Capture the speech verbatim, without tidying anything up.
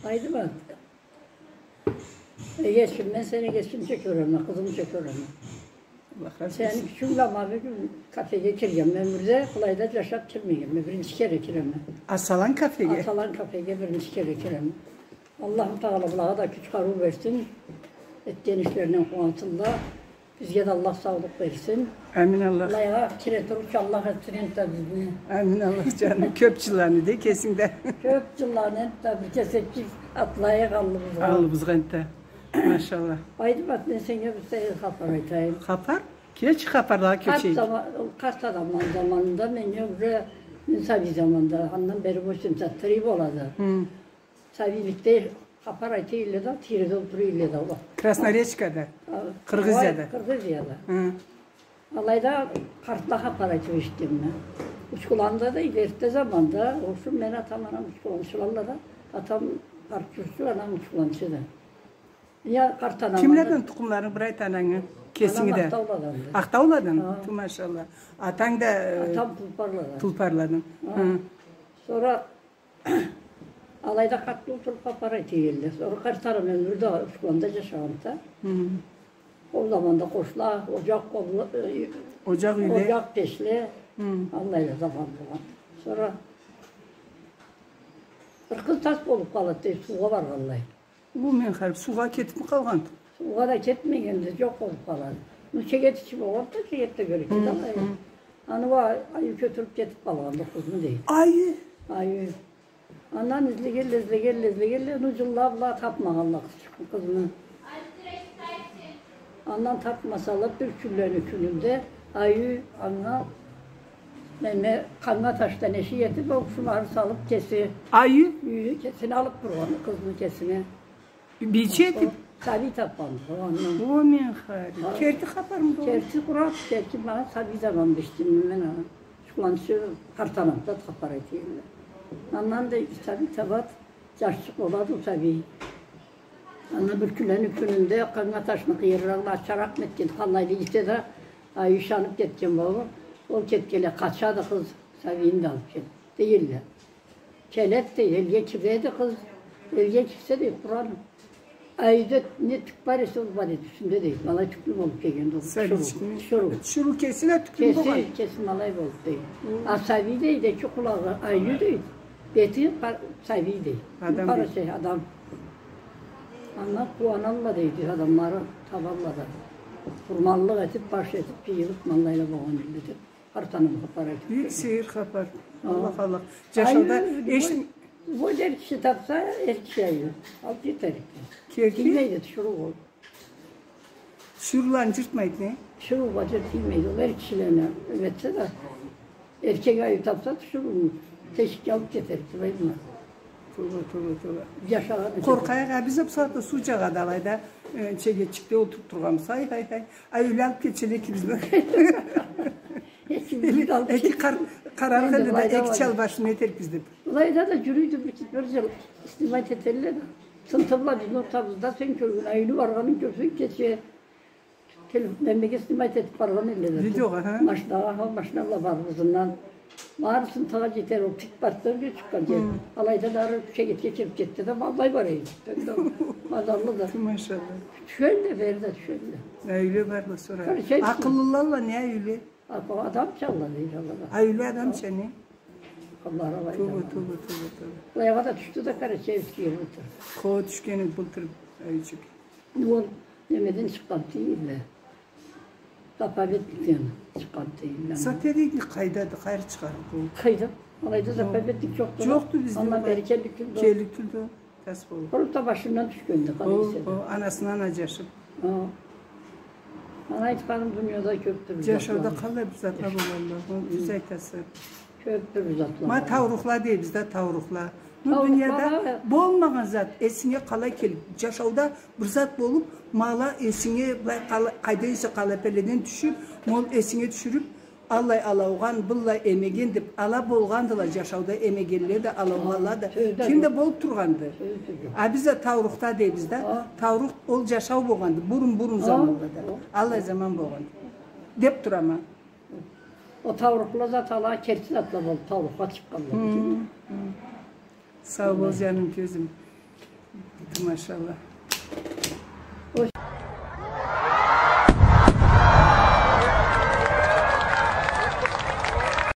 Айтма. Эгечим, мен сени эгечимча кёреме, къызымча кёреме. Аллах разы болсун. Сени кючюнг бла ма бюгюн кафеге киргенме, мен бир да былайда джашаб кирмегенме, биринчи кере киреме. Аталан кафеге? Аталан кафеге биринчи кере киреме. Аллахым Тагъала былагъа да кюч-къарыу берсин. Этген ишлеринден къууансынла. Бизге да Аллах саулукъ берсин. Амин, Аллах. Былайгъа кире турурча Аллах этсин энтда бизни. Амин, Аллах, джаным. Кёб джылланы дей кесинг да. Кёб джылланы энтда, бир кесекчик атлайыкъ аллыбызгъа. Аллыбызгъа энтда. Машаллах. Айтма, мен сеннге бир сейир хапар айтайым. Хапар? Келчи, хапарлагъа кёчейик. Къарт зама-, ол къарт адамланы заманында мен уже, мен сабий заманда, андан бери восемьдесят три болады. Хы. Сабийликде хапар айта эдиле да, тийреде олтура эдиле да ол. Красноречкада? А, Кыргызияда? Къыргызияда. Хы. Алайда къартла хапар айтыб эшитгенме. Учкуланда да, эртте заманда, ол ючюн мен, атам, анам учкуланчыладыла да, атам къарт джюркчю, анам учкуланчыды. Я, къарт анам. Кимледен тукъумларынг, бир айт анангы, кесинги да? Анам Ахтауладанды. Ахтауладан? Хы. Ту, машаллах. Атанг да, э, атам Тулпарладан. Тулпарладан. Хы. Хы. Сора алайда къарт олтуруб хапар айта эдиле. Сора къарт анам ёмюрде Учкуланда джашагъанды. Хы. Ол заманда къошла, оджакъ, къобла, э, оджакъ, юйле, оджакъ, печле, хы, аллайла заман болгъан. Сора бир къыз тас болуб къалады деб, суугъа баргъанлай. Бу мен хариб, суугъа кетибми къалгъан? Суугъа да кетмегенди, джокъ болуб къалады. Ну, чегет ичи болгъанды да, чегет да кёрюнеди, хы, алай. Хы. Аны уа айю кётюрюб кетиб къалгъанды къызны, дейди. Айю? Айю. Андан излегенле, излегенле, излегенле, ну, джыллаб бла тапмагъанла къызчыкъны, къызны. Андан тапмасала, бир кюнлени кюнюнде айю анга, неме, къанга ташдан эшик этиб, ол шумары салыб кеси. Айю? Юйю кесине алыб тургъан, къызны кесине. Бийче этиб? Сабий тапханды андан. О, мен хариб. Хы. Керти хапармы бу? Керти къуру, керти, ма сабий заманда эшитгенме мен аны. Ушхуланчы къарт анам да хапар айта эдиле. Андан да сабий табады, джашчыкъ болады ол сабий. Андан бир кюнлени кюнюнде къанга ташны къыйырырагъына ачаракъмы этген, къаллай да эсе да, айю ышаныб кетген болур. Ол кетгенлей къачады къыз, сабийни да алыб кетди, дейдиле. Келеди да, элге киреди къыз. Элге кирсе, дейди, къуру, айюде не тюк бар эсе, ол бар эди юсюнде, дейди. Ма алай тюклю болуб келгенди ол. Тиширыу. Тиширыу. Тиширыу кеси да тюклю болгъан. Кеси, кеси ма алай болуб, дейди. Хы. А сабий, дейди, эки къулагъы айю, дейди. Бети къа-, сабий, дейди. Адам, дейди. Къарачай адам. Андан къууаналла, дейди, адамлары табалла да. Къурманлыкъ этиб, баш этиб, джыйылыб, ма алайла болгъан эдиле деб. Къарт анам хапар айтыб. Бек сейир хапар. Хы. Аллах, Аллах. Джашауда айю, эш-, любой, любой эр киши тапса, эр киши айю. Алыб джетерик. Керти? Тиймейди тиширыу ол. Тиширыуланы джыртмайды, не? Тиширыу бла джырт тиймейди. Ол эр кишилени этсе да, эркек айю тапса, тиширыуну тешикге алыб джетерик, былай ма. Тоба, тоба, тоба. Джашагъан. Къоркъайыкъ а биз, бусагъатда суу джагъады алайда, э, чегетчикде олтуруб тургъанбыз. Хай, хай, хай. Айюле алыб кетселе экибизни. Экибизни алыб кетселе. Эки къар-, къарарыкъ элде да эки чал башын этерикбиз деб. Былайда да джюрюйдю, бир, бир джыл снимать этелле да. Сынтыбла бизни ортабызда, сен кёрген айюню баргъанын кёрсенг, кече. Тел-, немеге снимать этиб баргъан элле да. Видеогъа, хы? Машинагъа, хы, машина бла барыб ызындан. Бары Сынтыгъа джетер, ол тик барды да, ёрге чыкъгъан джер. Хы. Алайда да ары чегетге кириб кетди да, ма алай бара эди. Мазаллы да. Машалла. Тюшелле, бери да тюшелле. Айюле барла сора. Карачаевский. Акъыллылалла, не айюле? А, адамчалла дейди алай да. Айюле адамча, не? Аллах разы болсун. Тоба, тоба, тоба, тоба. Былайгъа да тюшдю да, Карачаевскийге былтыр. Хо, тюшгени былтыр, айючюк. Ол немеден чыкъгъан дейдиле. Заповедникден чыкъгъан дейдиле. Заповедник къайдады, къайры чыгъарыкъды ол? Къайда? Алайда заповедник джокъду. Джокъду бизде. Андан бери келлик тюлдю. Келлик тюлдю. Тас болуб. Просто башындан тюшгенди, къалай эсе да. О, о, анасындан аджашыб. О. Аны айтханым, дунияда кёбдюр затла. Джашауда къалай бир затла болалла, ол тюз айтаса. Кёбдюр затла. Ма таурухла дейбиз да, таурухла. Бу дунияда болмагъан зат эсинге къалай келиб, джашауда бир зат болуб, ма ала эсинге былай къала-, къайда эсе къалапеледен тюшюб, ма ол эсинге тюшюрюб, аллай алаугъан, быллай эмеген деб, ала болгъандыла джашауда эмегенле да, алаугъанла да. Ким да болуб тургъанды. А биз да таурухда дейбиз да. Таурух ол джашау болгъанды бурун-бурун заманда да. Аллай заман болгъанды. Деб турама. Ол таурухла зат ала керти затла болуб, таурухха чыкъгъанла. Сау бол, джаным, кёзюм. Машаллах.